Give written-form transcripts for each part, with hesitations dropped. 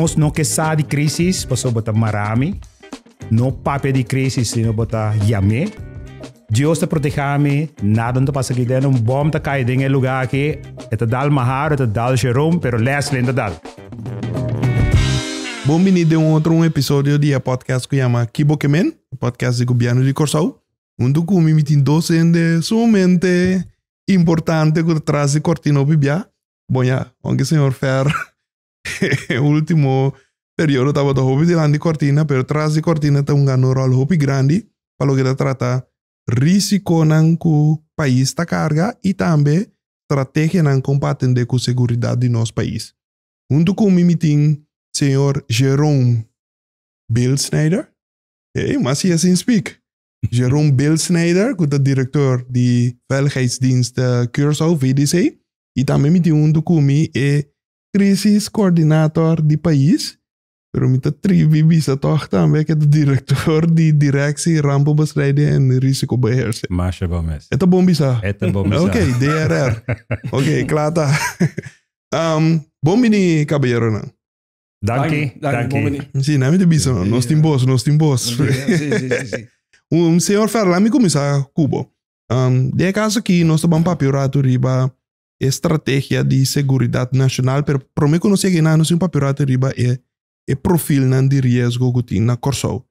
Nos no ke sa di crisis, pasobra bo ta mara mi. No papia di crisis, sino bo ta yam'é. Dios ta proteha mi, nada no ta pasa aki den. Un bom ta kai den e lugar aki, e ta dal Maharo, e ta dal Jerome, pero Leslie no ta dal. Bon bini den un otro un episodio di e podcast ku yama Ki Bo Ke Men, e podcast di Gobièrnu di Kòrsou. Huntu ku mi mi tin dos hende sumamente importante ku ta tras di kòrtina hopi bia. Bon ya, aunke señor Fer e ultimo periodo tabata hopi dilanti cortina, pero tras di cortina ta hungando un rol hopi grandi pa loke ta trata risiconan cu pais ta carga y tambe strategianan con pa atende cu seguridad di nos pais. Hunto cu mi mi tin señor Jerome Beeldsnijder. Hey, mas si sin speak. Jerome Beeldsnijder, cu ta director di Veiligheidsdienst Curaçao, VDC. Y tambe mi tin hunto cu mi e crisis coordinator di pais, pero mi ta tribi bisa toch tambe que ta director di Directie Rampenbestrijding en Risicobeheersing. Masha bon mes. E ta bon bisa? E ta bon bisa. Ok, DRR. Ok, kla ta. Bon bini, caballeronan. Danki, danki. Bon bini. Si, nan mi ta bisa, nos tin bos, nos tin bos. Si, si, si, si. Señor Fer, laat mi cuminsa cu bo. Den e caso aki nos ta ban papia un rato riba e strategia di seguridat nashonal, pero promé ku nos yega einan nos tin papia un rato riba e e profilnan di riesgo ku tin na Kòrsou.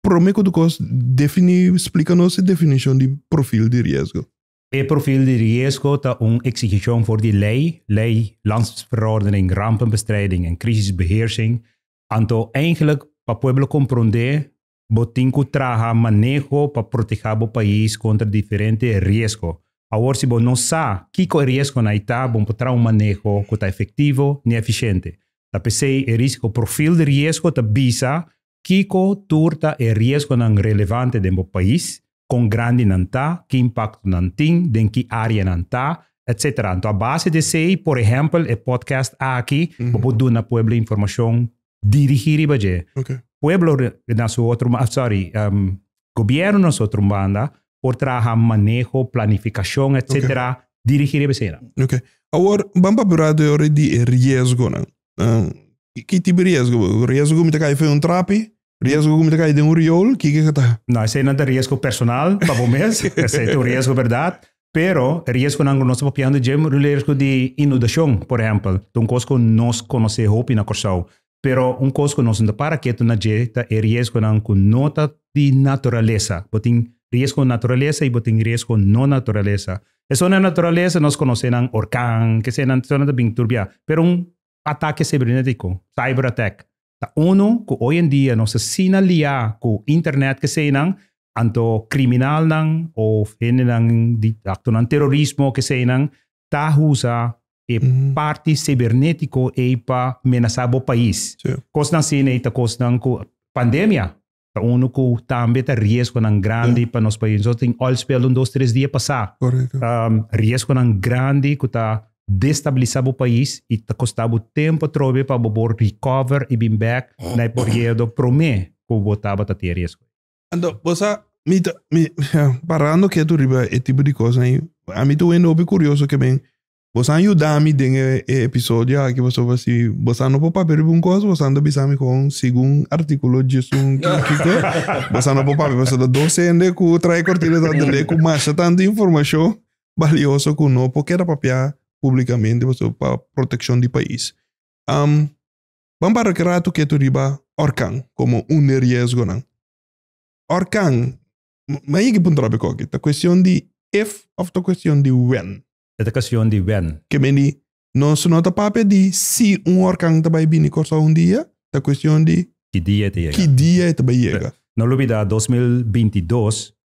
Promé ku tur kos definí, splika nos e definishon di profil di riesgo. E profil di riesgo ta un eksigishon for di lei, Lei Landsverordening Rampenbestrijding en Crisisbeheersing. Anto eigenlijk pa pueblo komprondé Bo tin ku traha maneho pa protehá bo pais kontra diferente riesgo. Awor si bo no sa kiko e riesgonan ei ta, bo no por traha un maneho ku ta efektivo ni efisiente. Ta p'esei e risiko profil di riesgo ta bisa kiko tur ta e riesgonan relevante den bo pais, kon grandi nan ta, ki impakto nan tin, den ki área nan ta, etsetera. Anto a base di esei, por ehèmpel e podcast aki, bo por duna pueblo informashon dirigí riba dje. Pueblo na su otro, sorry, gobierno na su otro banda por traha maneho, planificacion, etcétera, dirigí riba esei. Ok. Awor, ban papia un rato ora di e riesgonan. Ki tipo di riesgo? Riesgo ku mi ta kai for un trapi? Riesgo ku mi ta kai den un riool? Kiko ke ta? No, eseinan ta riesgo personal pa bo mes. Esei ta un riesgo berdad. Pero e riesgonan ku nos ta papiando dje riesgo di inundashon, por ehèmpel, ta un kos ku nos konosé hopi na Kòrsou. Pero un kos ku nos no ta para ketu na dje ta e riesgonan ku no ta di naturalesa. Bo tin riesgo naturalesa i bo tin riesgo no naturalesa. Esun na naturalesa nos konosé nan orkan, ke esei nan ta bin tur bia. Pero un atake sibernétiko, cyber attack, Ta unu ku hoy en dia nos asina liá ku internet keseinan, anto kriminalnan of hendenan di aktonan terorismo keseinan ta usa e parti sibernétiko ei pa menasá bo pais. Kosnan asina ei ta kosnan ku pandemia ta unu ku tambe ta riesgonan grandi pa nos pais. Nos tin oil spill un dos tres dia pasá. Riesgonan grandi ku ta destabilisá bo pais i ta kosta bo tempu atrobe pa bo por recover i bin bèk na e periodo promé ku bo tabata tin e riesgo. Anto bo sa mi ta mi parando ketu riba e tipo di kosnan ei ami ta wende hopi kurioso ke men Boso a yuda mi den e episodio aki pasobra si boso no por papia riba un kos boso ta bisa mi kon segun artikulo djesun kiko boso no por papia pasobra ta dos hende ku trae kortina ta tende ku masha tantu informashon balioso ku no por keda papia publikamente pasobra pa protekshon di pais. Ban para ki ratu ketu riba orkan komo un di e riesgonan. Orkan, mi a yega puntra bo koki, ta kuestion di if òf ta kuestion di wen? E ta cuestion di wen. Ke men di, nos no ta papia di si un orkan ta bai bini Kòrsou un dia, ta cuestion di. Ki dia e ta yega. Ki dia e ta bai yega. No lubida 2022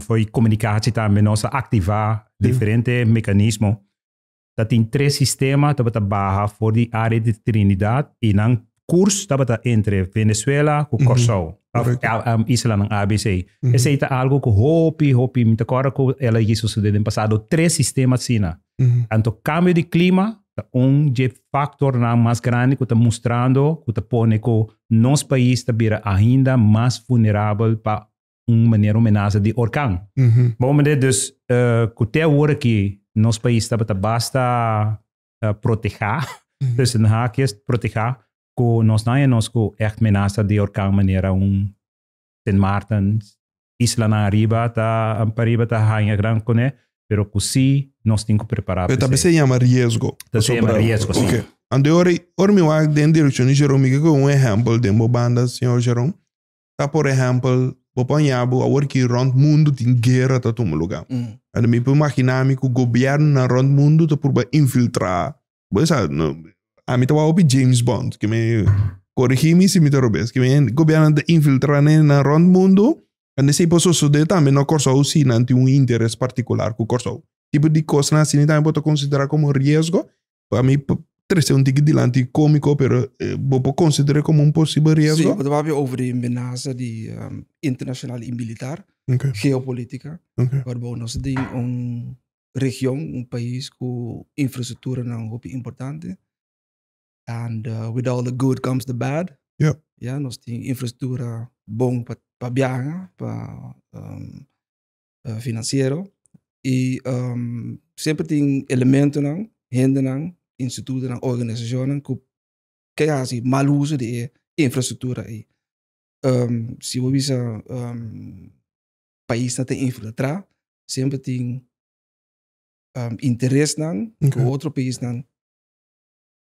foi comunicatie tambe nos a activa diferente mecanismo. Ta tin tres sistema tabata baha for di area di Trinidad y nan kurs tabata entre Venezuela ku Kòrsou, òf islanan ABC. Esei ta algu ku hopi, hopi, mi ta kòrda ku el a yigi sosodé den pasado, tres sistema asina. Anto kambio di klima ta un dje faktornan mas grandi ku ta mustrando, ku ta pone ku nos pais ta bira ainda mas vulnerabel pa un manera un menasa di orkan. Bo mende dus ku te awor aki nos pais tabata basta protehá. Dus Den Haag kier proteha ku nos no haña nos ku ègt menasa di orkan manera un Sint Maarten, islanan ariba ta pariba ta haña gran kuné, pero ku sí nos tin ku prepará. Pero ta bisa yama riesgo. Ta bisa yama riesgo, sí. Ok. Anto ora, ora mi wak den direkshon di Jerome, mi ke kohe un ehèmpel den bo banda, señor Jerome. Ta por ehèmpel, bo por haña bo awor ki rònt mundu tin guera ta tuma lugá. Anto mi por imaginá mi ku gobièrnunan rònt mundu ta purba infiltrá. Bo sa, no, ami ta wak hopi James Bond, ke mi, korigí mi si mi ta robes, ke mi gobièrnunan ta infiltrá nan rònt mundu, anto esei por sosodé tambe na Kòrsou si nan tin un interes partikular ku Kòrsou. Tipo di kosnan asina tambe bo ta konsiderá komo riesgo? Pa mi trese un tiki dilanti kómiko, pero bo por konsider'é komo un posibel riesgo? Sí, bo ta papia over di menasa di internashonal i militar, geopolítika, waarbou nos tin un region, un pais ku infrastrukturanan hopi importante. And with all the good comes the bad. Ya, nos tin infrastruktura bon pa pa biaha, pa finansiero. I semper tin elementonan, hendenan, institutonan, organisashonnan ku ke hasi mal uso di e infrastruktura ei. Si bo bisa paisnan ta infiltrá, semper tin interesnan ku otro paisnan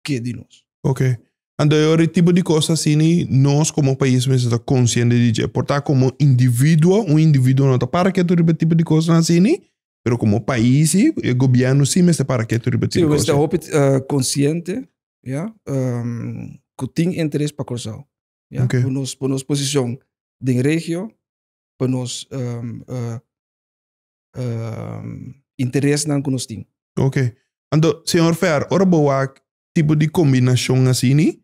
ke di nos. Ok. Anto e ora e tipo di kos asini nos komo pais mester ta konsiente di dje. Por ta komo individuo, un individuo no ta para ketu riba e tipo di kosnan asini, pero komo pais si, e gobièrnu si mester para ketu riba e tipo Sí, di kos. mester hopi konsiente, ya, ku tin interes pa Kòrsou. Ya, Ok. pa nos, pa nos posishon den regio, pa nos interesnan ku nos tin. Ok. Anto, señor Fer, ora bo wak tipo di kombinashon asini,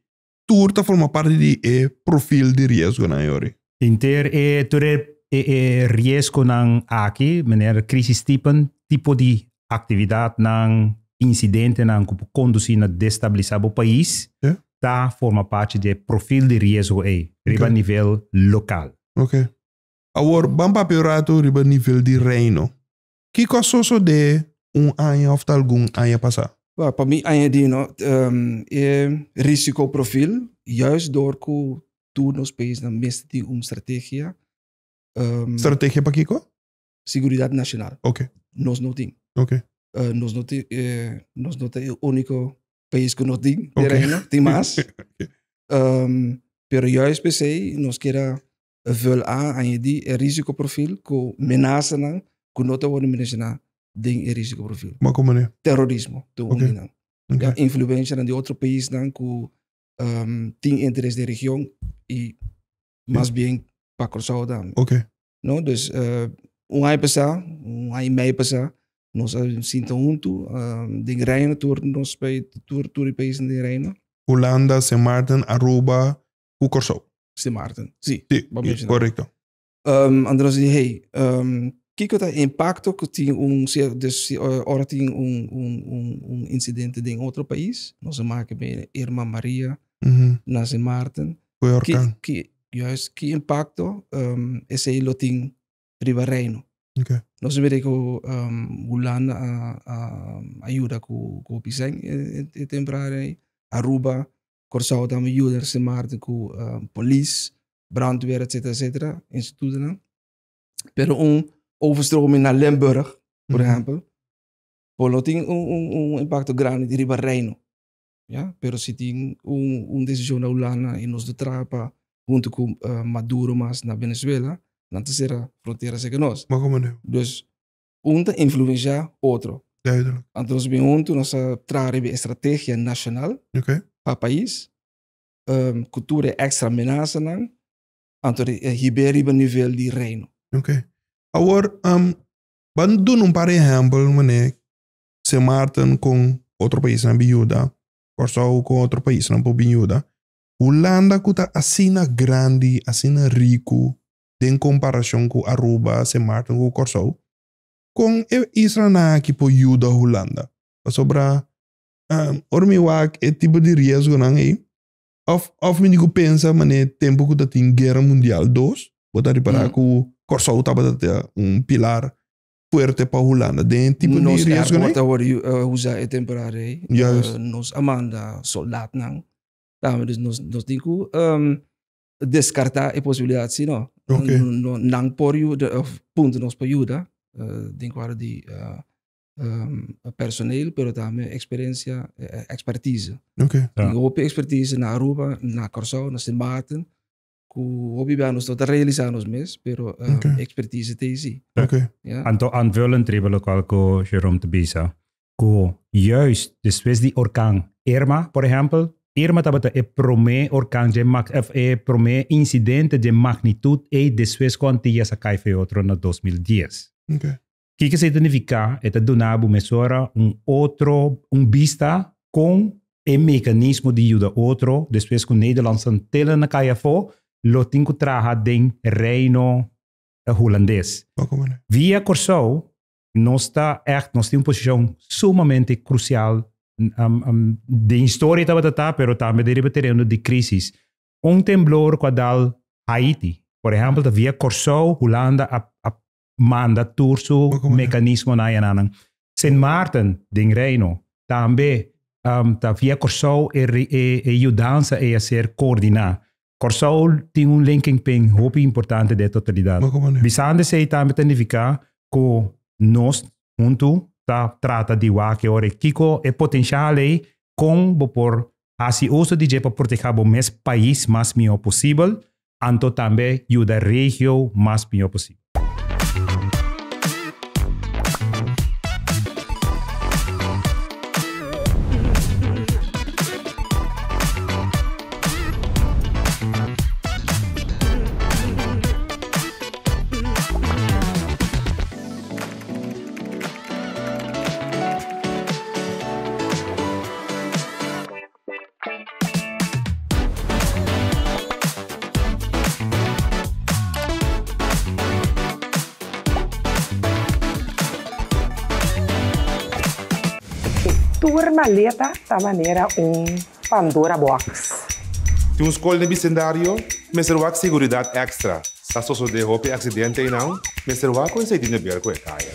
tur ta forma parti di e profil di riesgonan yori? Inter e tur e e riesgonan aki, meneer crisistypen, tipo di aktividatnan, insidentenan ku por kondusí na destabilisá bo pais, ta forma parti di e profil di riesgo ei riba nivel lokal. Ok. Awor, ban papia un ratu riba nivel di Reino. Kiko a sosodé un aña òf ta algun aña pasá? Well, pa mi añadí no, e risicoprofiel, juist door ku tur nos paisnan mester tin un strategia. Strategia pa kiko? Seguridat nashonal. Ok. Nos no tin. Ok. Nos no tin, nos no ta e úniko pais ku no tin den Reino, tin mas. Pero juist p'esei nos kier a vul a añadí e risicoprofiel ku menasanan ku no ta wòrdu menshoná den e risicoprofiel. Ma komo ne? Terorismo ta un di nan. Ya, influenshanan di otro paisnan ku tin interes den region i mas bien pa Kòrsou tambe. No, dus un aña pasá, un aña i mei pasá, nos a sinta huntu den Reino, tur nos pais, tur tur e paisnan den Reino. Hulanda, Sint Maarten, Aruba ku Kòrsou. Sint Maarten, si. Si, Bo mencioná. korekto. Anto nos di, hey, kiko ta e impakto ku tin un, si, dus si ora tin un, un, un, un insidente den otro pais, nos a maka be Irma Maria na Sint Maarten. Ku e orkan. Ki, ki, juist, ki impakto esei lo tin riba Reino? Nos a mira ku Hulanda a, a, a yuda ku, ku hopi sèn e, e temporada ei. Aruba, Kòrsou tambe yuda Sint Maarten ku polis, brandweer, etcetera, etcetera, institutonan. Pero un overstroming na Limburg, por ehèmpel, por no tin un, un, un impakto grandi riba Reino. Ya, pero si tin un, un desishon na Hulanda i nos ta traha pa huntu ku Maduro mas na Venezuela, nan ta sera frontera serka nos. Ma komo no? Dus un ta influensiá otro. Duidelijk. Anto nos bin huntu, nos a traha riba e strategia nashonal pa pais, ku tur e èkstra menasanan, anto hib'é riba nivel di Reino. Ok. Awor, ban duna un par di ehèmpel manera Sint Maarten kon otro paisnan bin yuda, Kòrsou kon otro paisnan por bin yuda. Hulanda ku ta asina grandi, asina riku den komparashon ku Aruba, Sint Maarten ku Kòrsou, kon e islanan aki por yuda Hulanda? Pasobra ora mi wak e tipo di riesgonan ei, òf òf mi di ku pensa manera tempu ku ta tin Guera Mundial dos, bo ta ripará ku Kòrsou tabata un pilar. fuerte pa Hulanda den e tipo di Nos riesgo airport ei? a wòrdu usa e temporada ei. Juist. Nos a manda soldatnan tambe, dus nos nos tin ku deskartá e posibilidat si no. Ok. No nan por yuda òf puntra nos pa yuda den kuadro di personeel pero tambe eksperensia, ekspertise. Ok. Tin hopi ekspertise na Aruba, na Kòrsou, na Sint Maarten ku hopi bia nos no ta realisa nos mes, pero ekspertise ta esi. Ok. Ja. Anto aanvullend riba lokual ku Jerome ta bisa, ku juist despues di orkan Irma, por ehèmpel, Irma tabata e promé orkan dje mag of e promé insidente dje magnitut ei despues ku Antillas a kai for otro na 2010. Ok. Kiko esei ta nifiká? E ta duna bo mesora un otro, un bista kon e mekanismo di yuda otro despues ku Nederlandse Antillen a kai afó, lo tin ku traha den Reino Hulandes. Via Kòrsou nos ta ègt, nos tin un posishon sumamente krusial den historia tabata ta, pero tambe den riba tereno di krísis. Un temblor ku a dal Haiti, por ehèmpel, ta via Kòrsou Hulanda a manda tur su mekanismonan ayanan. Sint Maarten den Reino tambe ta via Kòrsou e yudansa ei a ser koordiná. Kòrsou tin un linking pin hopi importante den e totalidat. Bisando esei tambe ta nifiká ku nos huntu ta trata di wak e ora ei kiko e potenshal ei kon bo por hasi uso di dje pa protehá bo mes pais mas mihó posibel anto tambe yuda regio mas mihó posibel. E tur maleta ta manera un Pandora box. Tin un skol den bisendario mester wak seguridat èkstra. Sa sosodé hopi aksidente einan, mester wak ku esei tin de ber ku e kaya.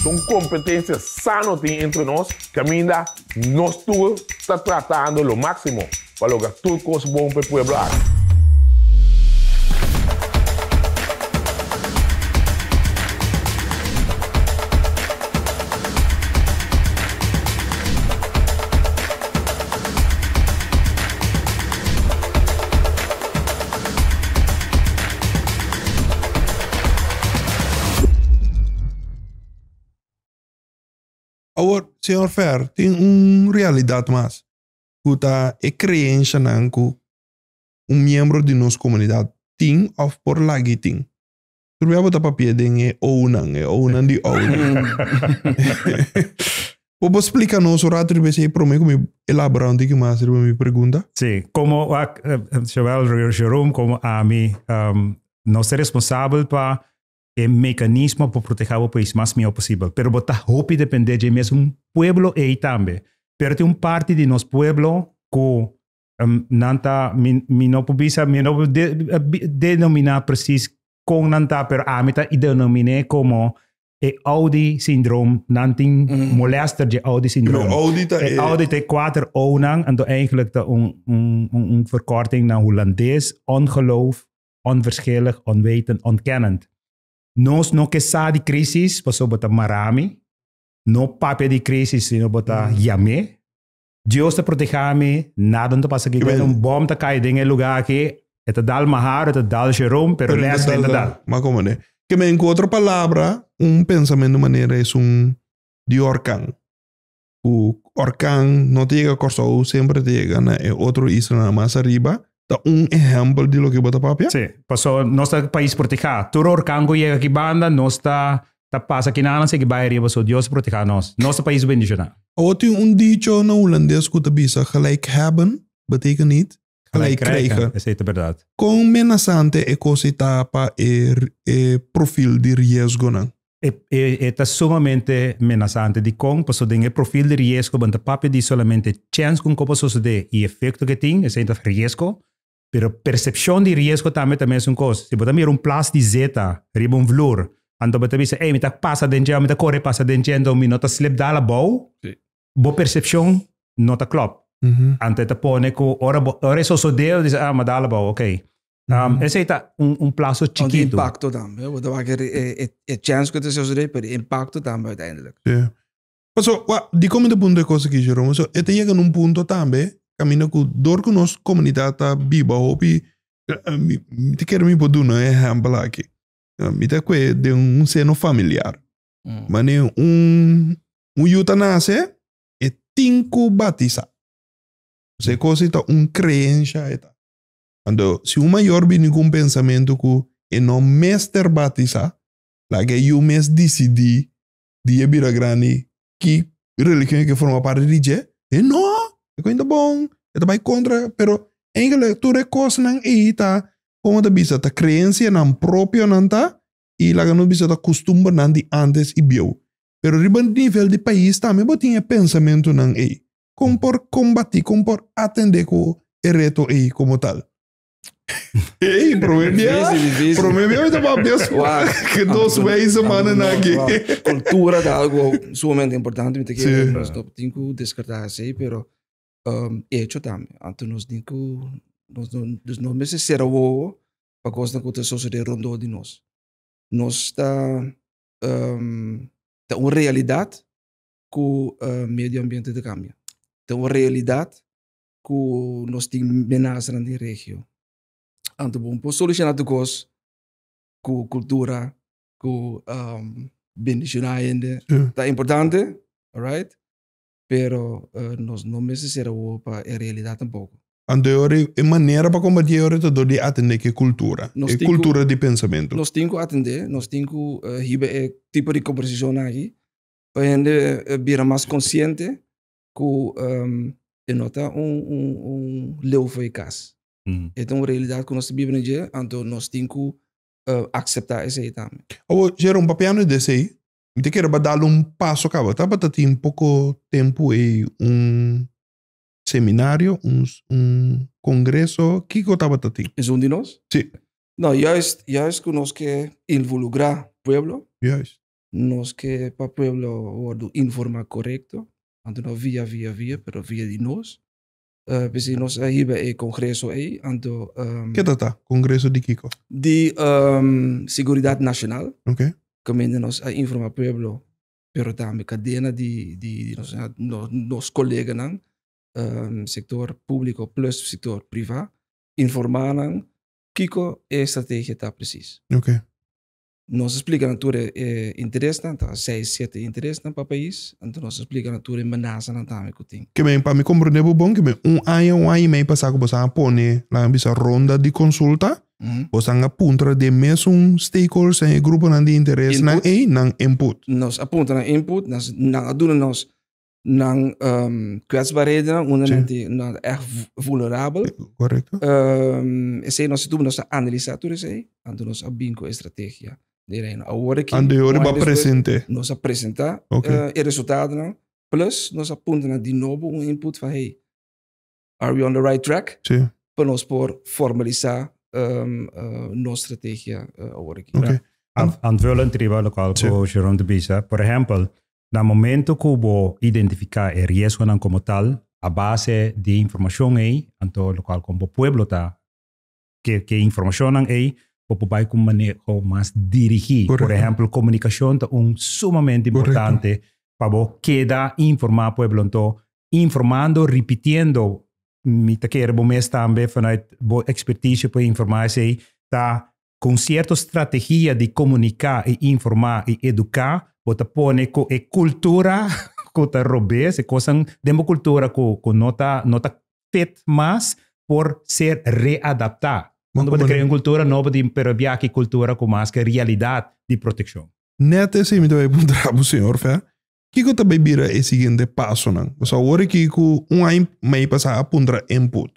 Un kompetensia sano tin entre nos kaminda nos tur ta tratando lo máksimo pa logra tur kos bon pa e pueblo aki. Awor, señor Fer, tin un realidad mas. ku ta e kreenshanan ku un miembro di nos komunidat tin òf por lag'i tin. Tur bia bo ta papia den e ounan, e ounan di ounan. Bo por splika nos un rato riba esei promé ku mi elaborá un tiki mas riba mi pregunta? Sí, komo zowel Jerome komo ami nos ta responsabel pa e mekanismo pa protehá bo pais mas mihó posibel. Pero bo ta hopi dependé dje mesun pueblo ei tambe. Pero tin un parti di nos pueblo ku nan ta, mi mi no por bisa, mi no por denominá presis kon nan ta, pero ami ta denominé komo e Audi syndroom. Nan tin molèster dje Audi syndroom. Audi ta e Audi ta e kuater O'nan, anto eigenlijk ta un un un verkorting na Hulandes, ongeloof, onverschillig, onwetend, ontkennend. Nos no ke sa di crisis pasobra bo ta mara mi. No papia di crisis sino bo ta yam'é. Dios ta proteha mi, nada no ta pasa aki. Cuando un bom ta cay den e lugar aki, e ta dal Maharo, e ta dal Jerome, pero Leslie no ta dal. Ma como ne? Ke men ku otro palabra, un pensamentu manera esun di orkan. Ku orkan no ta yega Kòrsou, semper ta yega na e otro islanan mas ariba, ta un ehèmpel di loke bo ta papia? Sí, pasobra nos ta pais protehá. Tur orkan ku yega aki banda, nos ta ta pasa kinanan sigui bai ariba, so Dios ta protehá nos. Nos ta pais bendishoná. Awor tin un dicho na hulandes ku ta bisa gelijk hebben betekent niet gelijk krijgen. Esei ta bèrdat. Kon menasante e kos ei ta pa e e profil di riesgonan? E ta sumamente menasante. Dikon? Pasobra den e profil di riesgo bo no ta papia di solamente chèns ku un kos por sosodé i efekto ku e tin, esei ta riesgo, pero persepshon di riesgo tambe ta mesun kos. Si bo ta mira un plas di zeta riba un vlur, anto bo ta bisa, ey mi ta pasa den dje, mi ta kore pasa den dje, anto mi no ta slip dal abou, bo persepshon no ta klòp. Anto e ta pone ku ora bo, ora e sosodé, bo bisa, ah, mi a dal abou, oké. Esei ta un plazo Want chikitu. impacto tambe. Bo ta wak e chance ku ta sosodé, pero e impacto tambe uiteindelijk. Sí. Paso, wa, dikon mi ta puntra e kos aki, Jerome? Paso, e ta yega na un punto tambe, kaminda ku dor ku nos komunidat ta biba hopi, mi, mi ta kere mi por duna un ehèmpel aki. Mi ta kue den un seno familiar. Mane un, un yu ta nase, e tin ku batisá. Paso e kos ei ta un kreensha e ta. Anto, si un mayor bini ku un pensamentu ku e no mester batisá, laga e yu mes disidí di e bira grandi ki religion e ke forma parti di dje. E no, e koin ta bon, e ta bai kontra, pero eigenlijk tur e kosnan ei ta, komo ta bisa, ta kreensianan propionan ta i laga nos bisa ta kustumbernan di ántes i bieu. Pero riba nivel di pais tambe bo tin e pensamentunan ei. Kon por kombatí, kon por atendé ku e reto ei komo tal? Ei, promé bia, promé bia mi ta papia ku dos wijze mannen aki. Kultura ta algo sumamente importante, mi ta kere nos no tin ku deskartá esei, pero echo tambe. Anto nos tin ku, nos no, dus no mester sera wowo pa kosnan ku ta sosodé rondó di nos. Nos ta, ta un realidat ku medio ambiente ta kambia. Ta un realidat ku nos tin menasanan den regio. Anto bo no por solushoná tur kos ku kultura, ku bendishoná hende. Ta importante, alright, pero nos no mester sera wowo pa e realidat tampoko. Anto e ora e manera pa kombatí e ora ta dor di atendé ku e kultura, e kultura di pensamentu. Nos tin ku atendé, nos tin ku hiba e tipo di kombersashon aki pa hende bira mas konsiente ku e no ta un leu for e kas. E ta un realidat ku nos ta biba na dje, anto nos tin ku akseptá esei tambe. Awor, Jerome, papiando di esei, mi ta kere ba dal un paso kaba. Tabata tin poko tempu ei un seminario, un un kongreso, kiko tabata tin? Esun di nos? Si. No, juist, juist ku nos ke involukrá pueblo. Juist. Nos ke pa pueblo wòrdu informá korekto, anto no via via via, pero via di nos. P'esei nos a hiba e kongreso ei, anto. Ke ta ta? Kongreso di kiko? Di siguridat nashonal. Oké. Kaminda nos a informá pueblo, pero tambe kadena di di nos koleganan, sektor públiko plus sektor privá, informá nan kiko e strategia ta presis. Oké. Nos a splika nan tur e interesnan, ta seis, siete interesnan pa pais, anto nos a splika nan tur e menasanan tambe ku tin. Ke men, pa mi komprende bo bon, ke men un aña, un aña i mei pasá ku boso a pone, laga mi bisa, ronda di konsulta, boso a puntra den mesun stakeholders en e gruponan di interesnan ei nan input. Nos a puntra nan input, nan a duna nos nan kwetsbaarheden, unda nan tin nan ta echt vulnerabel. Correcto. Esei nos a nos a analisa tur esei, anto nos a bin ku e strategia di Reino. Awor aki, Anto e ora bo a presente. Nos a presenta e resultadonan, plus nos a puntra nan di nobo un input van hey, are we on the right track? Sí. Pa nos por formalisa nos strategia awor aki. Okay. Aanvullend riba lokual ku Jeroen ta bisa, por ehempel, Na momento ku bo identifiká e riesgonan komo tal, a base di e informashon ei, anto lokual kon bo pueblo ta ke ke informashonnan ei, bo por bai ku un maneho mas dirigí. Por ehèmpel, komunikashon ta un sumamente importante pa bo keda informá pueblo. Anto, informando, ripitiendo, mi ta kere bo mes tambe vanuit bo ekspertisio por informá esei, ta Ku un sierto strategia di komuniká i informá i eduká, bo ta pone ku e kultura ku ta robes, e kosnan den bo kultura ku ku no ta no ta fit mas, por ser readaptá. Bo ta krea un kultura nobo di pero e biaha kultura ku mas ke realidat di protekshon. Nèt esei mi ta bai puntra bo, señor Fer. Kiko ta bai bira e siguiente pasonan? Pasobra awor aki ku un aña mei pasá a puntra input.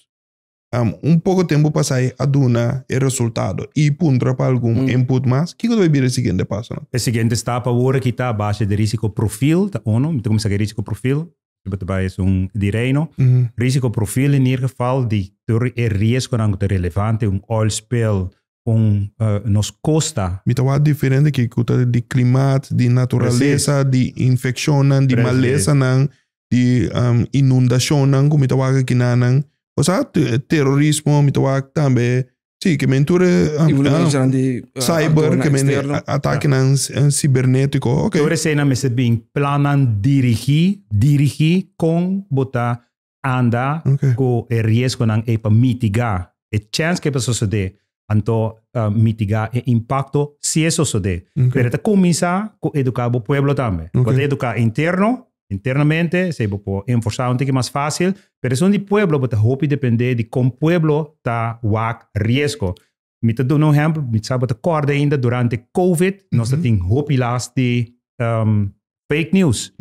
Un poko tempu pasá a duna e resultado i puntra pa algun input mas. Kiko ta bai bira e siguiente pasonan? E siguiente stap awor aki ta a base di risicoprofiel, ta uno. Mi ta kuminsá ku e risicoprofiel, bo ta bai esun di Reino. Risicoprofiel in ieder geval di tur e riesgonan ku ta relevante, un oil spill, un nos kosta. Mi ta wak diferente ki ku ta di klimaat, di naturalesa, di infekshonnan, di malesanan, di inundashonnan ku mi ta wak akinanan. Osea, terorismo mi ta wak tambe. Sí, ke men tur e Influencianan di cyber, ke men atakenan sibernetiko. Oké. Tur eseinan mester bin plannan dirigí, dirigí kon bo ta anda ku e riesgonan ei pa mitigá e chèns ku e por sosodé, anto mitigá e impakto si e sosodé. Pero e ta kuminsá ku eduká bo pueblo tambe. Bo ta eduká interno, internamente, esei bo por enforsá un tiki mas fásil, pero esun di pueblo bo ta hopi dependé di kon pueblo ta wak riesgo. Mi ta duna un ehèmpel, mi sa bo ta kòrda ainda durante covid nos ta tin hopi last di fake news.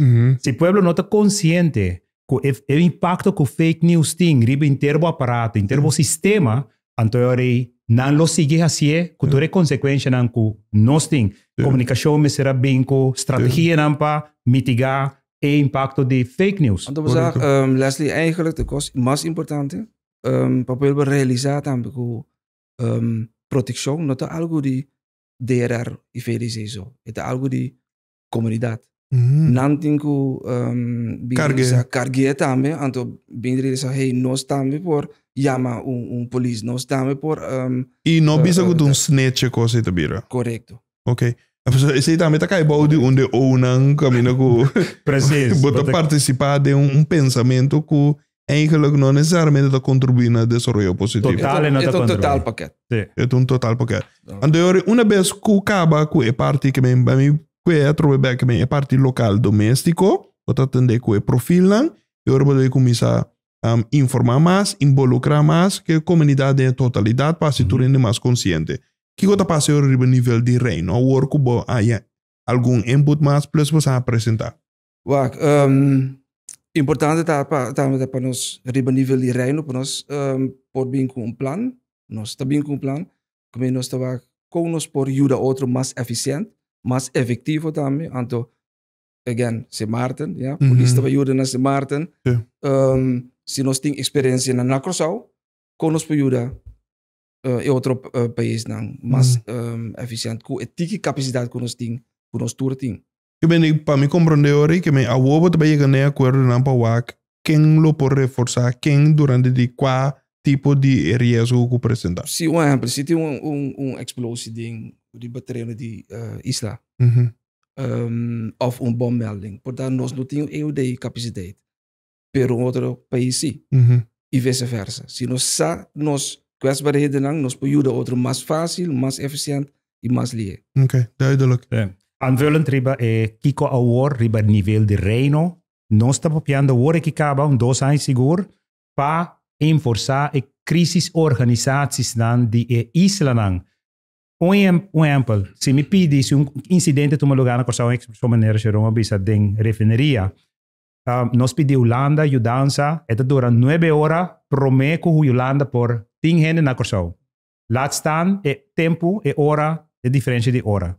Si pueblo no ta konsiente ku e impakto ku fake news tin riba henter bo aparato, henter bo sistema, anto e ora ei nan lo sigui hasié ku tur e konsekuenshanan ku nos tin. Komunikashon mester a bin ku strategianan pa mitigá e impakto di fake news. Anto bo sa, Leslie, eigenlijk de kos mas importante pa pueblo realisá tambe ku protekshon no ta algu di DRR i VDC so, e ta algu di komunidat. Nan tin ku bin realisa, karg'é tambe, anto bin realisa, hey, nos tambe por yama un polis, nos tambe por. I no bisa ku ta un snitch e kos ei ta bira. Korekto. Ok. Esei tambe ta kai bou di un de O'nan kaminda ku Precies. bo ta partisipá den un pensamentu ku eigenlijk no necesariamente ta kontribuí na desaroyo positivo. Total e no ta kontribuí. E ta un total pakèt. Sí. E ta un total pakèt. Anto e ora una bes ku kaba ku e parti ke men, mi ku e atrobe bek ke men e parti lokal doméstiko, bo ta atendé ku e profilnan, e ora bo debe kuminsá informá mas, involukrá mas ku e komunidat den e totalidat pa hasi tur hende mas konsiente. Kiko ta pasa e ora riba nivel di Reino awor ku bo haña algun input mas plus bo sa presentá? Wak, importante ta pa tambe ta pa nos riba nivel di Reino pa nos por bin ku un plan, nos ta bin ku un plan ku nos ta wak kon nos por yuda otro mas efisient, mas efektivo tambe, anto again Sint Maarten, ya, polis ta yuda na Sint Maarten, si nos tin eksperensia na Kòrsou kon nos por yuda e otro paisnan mas efisient ku e tiki kapasidat ku nos tin, ku nos tur tin. Ke men pa mi komprondé ora i ke men awor bo ta bai yega na e akuerdonan pa wak ken lo por reforsá ken durante di kua tipo di e riesgo ku presentá. Si un ehèmpel, si tin un eksplosie den riba tereno di isla òf un bommelding, por ta nos no tin EOD kapasiteit, pero un otro pais si, i vise versa. Si nos sa nos kwetsbaarhedennan, nos por yuda otro mas fásil, mas efisiènt i mas lihe. Ok, duidelijk. Aanvullend riba e kiko awor riba nivel di Reino, nos ta papiando awor aki kaba un dos aña sigur pa enforsá e crisisorganisatiesnan di e islanan. Un ehèmpel, si mi pidi si un insidente tuma lugá na Kòrsou, un manera Jerome a bisa den refineria, Nos pidi Hulanda yudansa, e ta dura nuebe ora promé ku Hulanda por tin hende na Kòrsou. Laat staan e tempu, e ora, e diferensha di ora.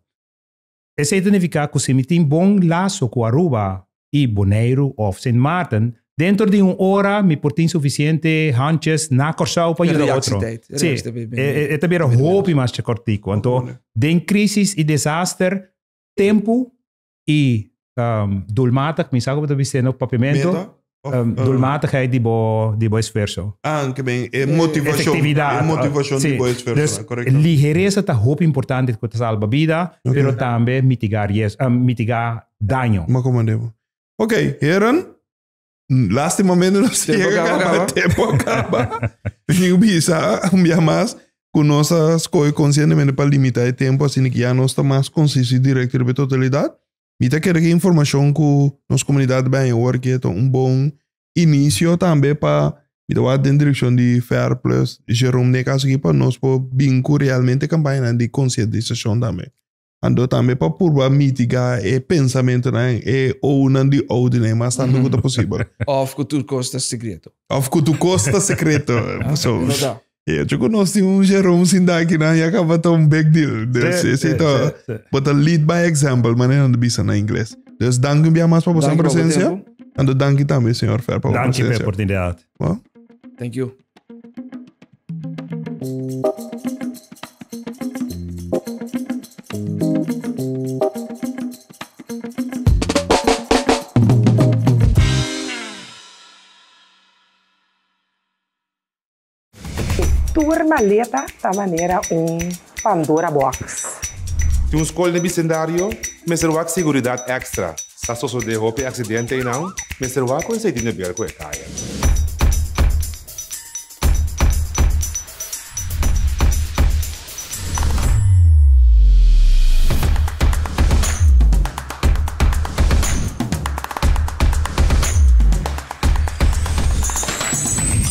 Esei ta nifiká ku si mi tin bon laso ku Aruba i Boneiru òf Sint Maarten, dentro di un ora mi por tin sufisiente handjes na Kòrsou pa yuda otro. Sí, e ta bira hopi mas kòrtiku. Anto, den krísis i desaster, tempu I doelmatig, mi sa ku bo ta bis'é no papiamentu. Meta? Of, Doelmatigheid di bo di bo esfuerso. Ah, ke ben e motivashon. Efektividat. E motivashon di bo esfuerso, Dus korekto. ligeresa ta hopi importante ku ta salba bida, Oké. pero tambe mitiga ries, mitiga daño. Ma komandé bo. Oké, heren, lastimamente nos Tempo yega kaba, kaba, kaba. tempo a kaba. Mi ku bisa un bia mas ku nos a skohe konsientemente pa limitá e tempo asina ku ya nos ta mas konsiso i direkto riba e totalidat. Mi ta kere ku e informashon ku nos komunidat bai haña awor aki ta un bon inisio tambe pa mi ta wak den direkshon di Fer plus Jerome den e kaso aki pa nos por bin ku realmente kampañanan di konsientisashon tambe. Anto tambe pa purba mitiga e pensamentonan, e ounan di oudinan mas tantu ku ta posibel. Of ku tur kos ta sekreto. Of ku tur kos ta sekreto. So, No ta. e hecho ku nos tin un Jerome sinta akinan ya kaba ta un big deal. Dus esei ta, bo ta lead by example, manera nan ta bisa na ingles. Dus danki un bia mas pa boso Danki pa bo presensia. tempu. Anto danki tambe señor Fer pa bo Danki pa e presensia. oportunidat. Bo? Thank you. Tur maleta ta manera un Pandora box. Tin un skol den bisendario mester wak seguridat èkstra. Sa sosodé hopi aksidente einan, mester wak ku esei tin de ber ku e kaya.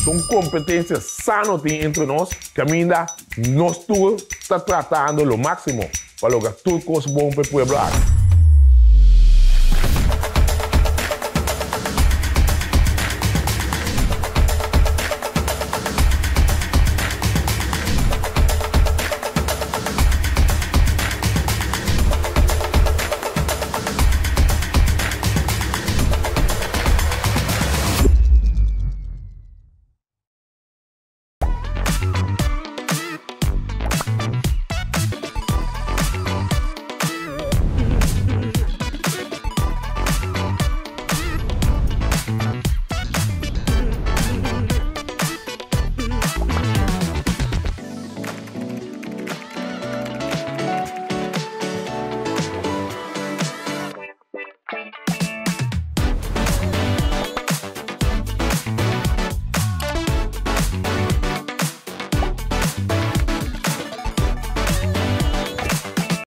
Un kompetensia sano tin entre nos kaminda nos tur ta tratando lo máksimo pa logra tur kos bon pa e pueblo aki.